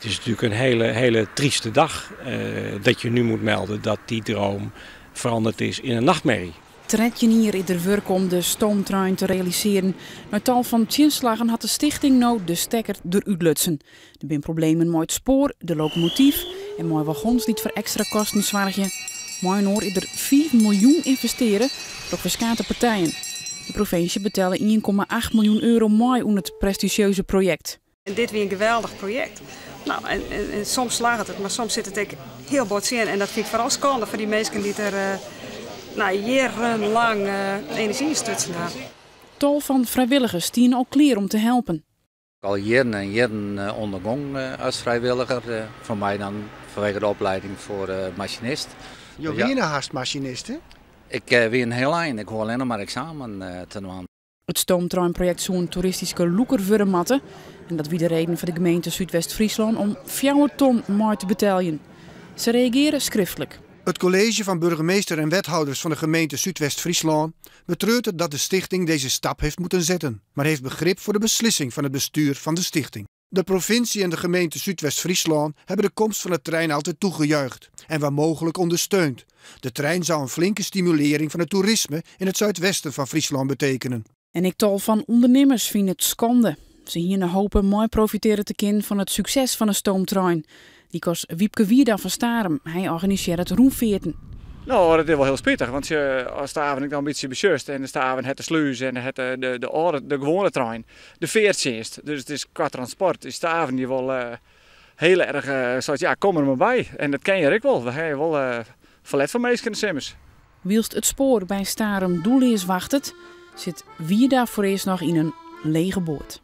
Het is natuurlijk een hele, hele trieste dag dat je nu moet melden dat die droom veranderd is in een nachtmerrie. 13 jier is der wurke om de stoomtrein te realisearjen. Nei tal fan tsjinslaggen hat de stichting no de stekker derút lutsen. Der binne problemen mei it spoar, de lokomotyf en mei wagons dy't foar ekstra kosten soargje. Mei-inoar is der 5 miljoen ynvestearre troch ferskate partijen. De provinsje betelle 1,8 miljoen euro mei oan it prestizjeuze projekt. En dit wie in geweldich projekt. No, en soms slagget it, mar soms sit it ek hiel bot tsjin. En dat fyn ik foaral skande foar dy minsken dy't der no, jierrenlang enerzjy yn stutsen ha. Tal fan frijwilligers stiene al klear om te helpen. Al jierren en jierren oan de gong as frijwilliger. Foar my dan fanwege de oplieding foar masinist. Jo wiene hast masinist, hè? Ik wie in hiel ein. Ik hoech allinnich mar eksamen te dwaan. It stoomtreinprojekt soe in toeristyske lûker wurde moatte. En dat wie de reden foar de gemeente Súdwest-Fryslân om 4 ton mei te beteljen. Se reagearre skriftlik. It kolleezje fan burgemeester en wethouders fan de gemeente Súdwest-Fryslân betreurt het dat de stichting deze stap heeft moeten zetten, maar heeft begrip voor de beslissing van het bestuur van de stichting. De provincie en de gemeente Súdwest-Fryslân hebben de komst van de trein altijd toegejuicht en waar mogelijk ondersteund. De trein zou een flinke stimulering van het toerisme in het zuidwesten van Fryslân betekenen. En ek tal fan ûndernimmers fine it skande. Se hiene hope mei profitearje te kinnen fan it sukses fan de stoomtrein. Lykas Wiepke Wierda fan Starum. Hy organisearret rûnfearten. No, dat is wol hiel spitich, want as Starum ek noch in bytsje besjochst en de Starum hat de slûs en hat de âlde, de gewoane trein, de feartsjinst. Dus it is kwa transport is Starum hjir wol hiel erch, seit ja, kom der mar by. En dat kin hjir ek wol. We ha hjir wol ferlet fan minsken de simmers. Wylst it spoar by Starum doelleas wachtet, sit Wierda foarearst noch yn in lege boat.